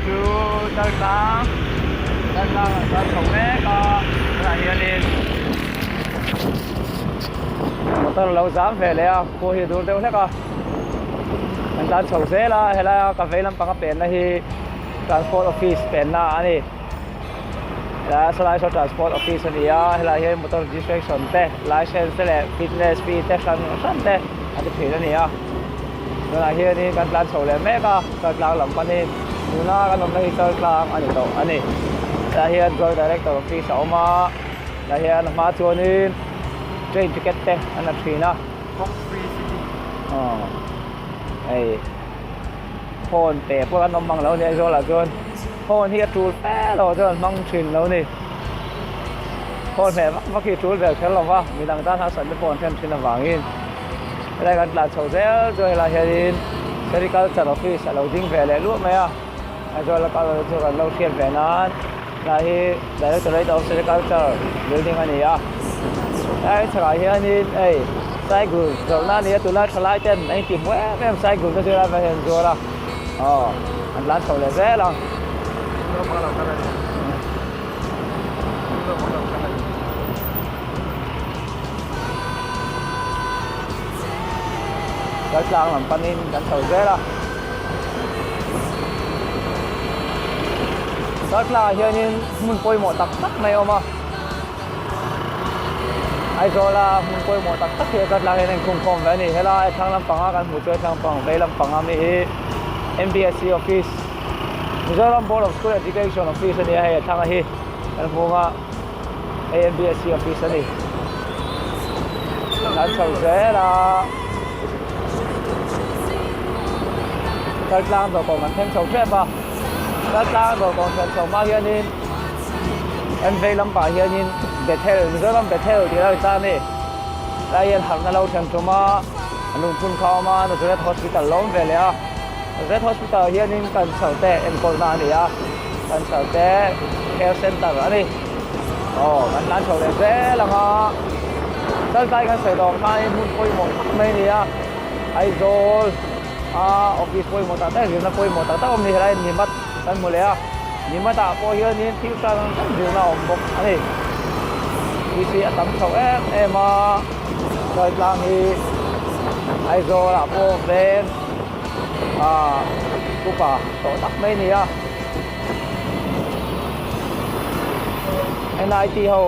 Chu Chaltlang Chaltlang ah chuan chho mek a tunah hianin motor a lo zam ve leh a khua hi a dur deuh hlek a kan tlan chho zel a helaia ka vei lampang a penna hi Transport office penna a ni helai sawlai saw transport office a ni a helaiah hian motor registration te license te leh fitness fee te hran hran te a ti thin a ni a tunah hianin kan tlan chho leh mek a Chaltlang lam panin tuna kan awmna hi Chaltlang a ni tawh a ni helaiah hian joint director office a awm a helaiah hian a hma chuanin train ticket te an la thin a aw hei. Phone pe pawh an awm mang lo a ni Aizawl ah chuan phone hi a tul fe lo chuan an hmang thin lo a ni phone hmeh vak vak hi a tul vel kher lo va midang tan harsat te pawh an thlen thin avangin helai kan tlan chho zel chu helai hianin sericulture office a lo ding ve leh luah mai a Aizawl a kal chu kan lo hriat ve nan helai hi directorate of sericulture building a ni a helai chhakah hianin hei cycle zawrhna a ni a tunlai thalai ten an intihhmuh em em cycle te chu helai ah hian an zuar a aw an tlan chho leh zel ang. Chaltlang lam panin kan chho zel a. Chaltlang ah hianin hmun pawimawh tak tak mai a awm a. Aizawla hmun pawimawh tak tak hi a Chaltlang hian a inkhungkhawm ve a ni. Helai thlang lampanga kan hmuh chu a thlang lampang vei lampanga mi hi MBSC office Mizoram Board of School Education office a ni a hei a thlanga hi kan hmu ang a. Hei MBSC office a ni. Kan chho zel a. Chaltlang dawhkawm kan thleng chho tep a. Chaltlang dawhkawm thlen chho hma hianin kan vei lampah hianin Bethel Mizoram Bethel tih a lo intar a ni. Tlai hian harhna lo thlen tum a, a lungphun kha a awm a, Nazareth Hospital lo awm ve leh a. Nazareth Hospital ah hianin cancer te enkawlna a ni a. Cancer te care center a ni. Aw kan tlan chho leh zel ang a chaltlai kan sawi tawh khan hmun pawimawh tak mai a ni a Aizawl a office pawimawh tak tak zirna pawimawh tak tak a awm ni helai Nimat kan hmu leh a Nimat ah pawh hianin thil hrang hrang zirna a awm bawk a ni T C a tam chho em em a chaltlang hi Aizawl ah pawh veng ah upa tawh tak mai a ni a. NIT ho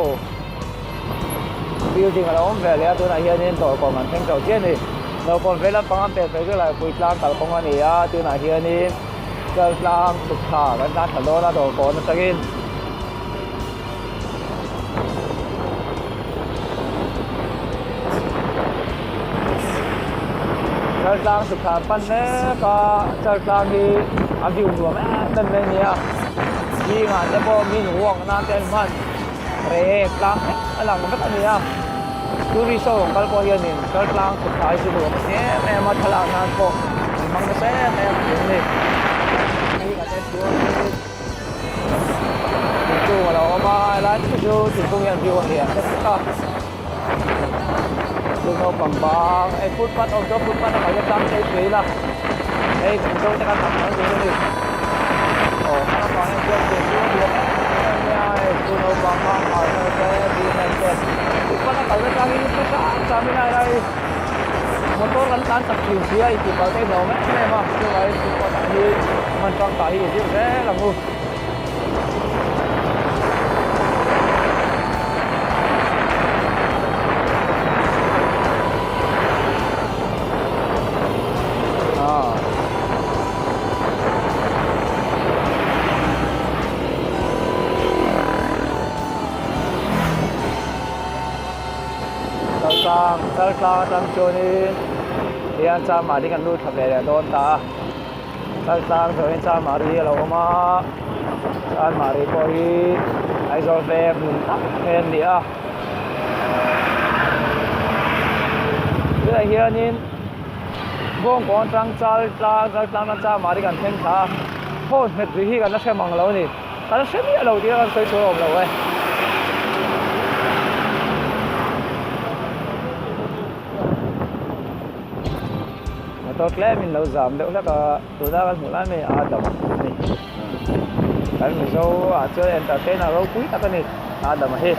building a lo awm ve leh a tunah hianin dawrkawm an thleng chho chiah a ni dawrkawm vei lampang an pek phei chu Laipui tlang kalkawng a ni a tunah hianin Chaltlang chhuk thla kan tan thla dawn a dawrkawn atangin. Chaltlang chhuk thla an pan mek a Chaltlang hi a view nuam em em mai a ni a zingah te pawh min walk nan te an hman rek tlang vek a lang vek a ni a tourist ho rawn kal pawh hianin Chaltlang chhuk thla hi chu nuam a ti em em a thlalak nan pawh an hmang nasa em em thin a ni. Thingkung a lo awm a helai te chu thingkung hian view a hliah hlek hlek a chu naupang bang hei footpath awm chu footpath a kal te tlang phei thui ila hei kan zo te kan tam mai tur a ni aw hma lampang hian chuan thingkung a hliah em em mai a hei chu naupang bang partner te business te footpath a kal te tlang hi hrang hrang in a helai motor kan tlan chak thin si a intih palh te hi a hlauhawm em em a chuvangin footpath ah hi hman tangkai hi i zir zel ang u. Chaltlang Chaltlang atang chuanin hian Chamari kan lut thla ve leh dawn ta a Chaltlang zawhin Chamari a lo awm a Chamari pawh hi Aizawl veng hmun tak mai a ni a tunah hianin Bawngkawn atang Chaltlang Chaltlang atang Chamari kan thleng thla a phone hmet ri hi kan la hre mang lo a ni. Kan hre miah lo tih a kan sawi tur a awm lo e. Motor tlem in lo zam deuh hlek a, tuna kan hmuh lai mai a dam a ni. Kan Mizo ah chuan entertainer ropui tak a ni a dam a hi.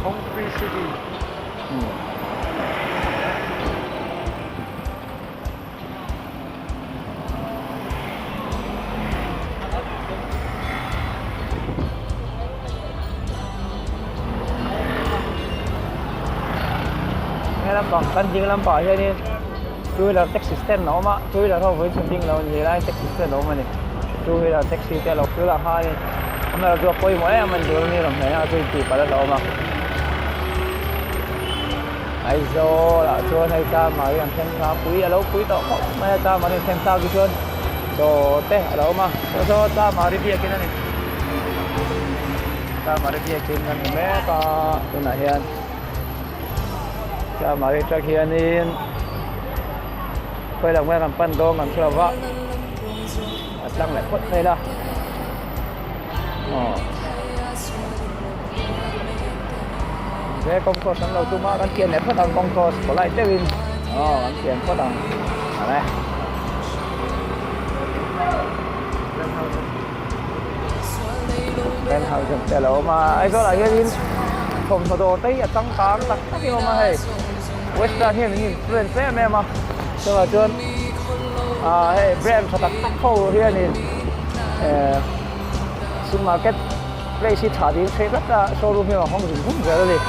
Home Free City. He lampang kan ding lampah hianin two wheeler taxi stand a awm a two wheeler ho vawiin chhun ding lo a ni helaiin taxi stand a awm a ni two wheeler taxi te a lo kal a khanin amaherawhchu a pawimawh em a ni tur a ni rawn hmeh a chu intih palh a hlauhawm a Aizawl ah chuan hei Chamari an thleng thla pui a lo pui tawh khawp mai a Chamari an thleng thlak hi chuan chaw te a lo awm a saw saw Chamari biakin a ni Chamari biakin kan hmu mek a tunah hian Chamari atang hianin khawi lam nge kan pan dawn kan hre lo va a tlang leh phawt mai la aw he kawng cross an lo tum a kan pian leh phawt ang kawng cross polite deuhin aw kan pian phawt ang awle. Penthouse te a lo awm a Aizawl ah hianin thawmhnaw dawr te hi a changkang tak tak in a awm a hei western hian min influence em em a chuvang chuan ah hei brand tha tak tak ho hianin eh supermarket place hi tha tiin chhe tlat a showroom hi a hawng zung zung zel a ni.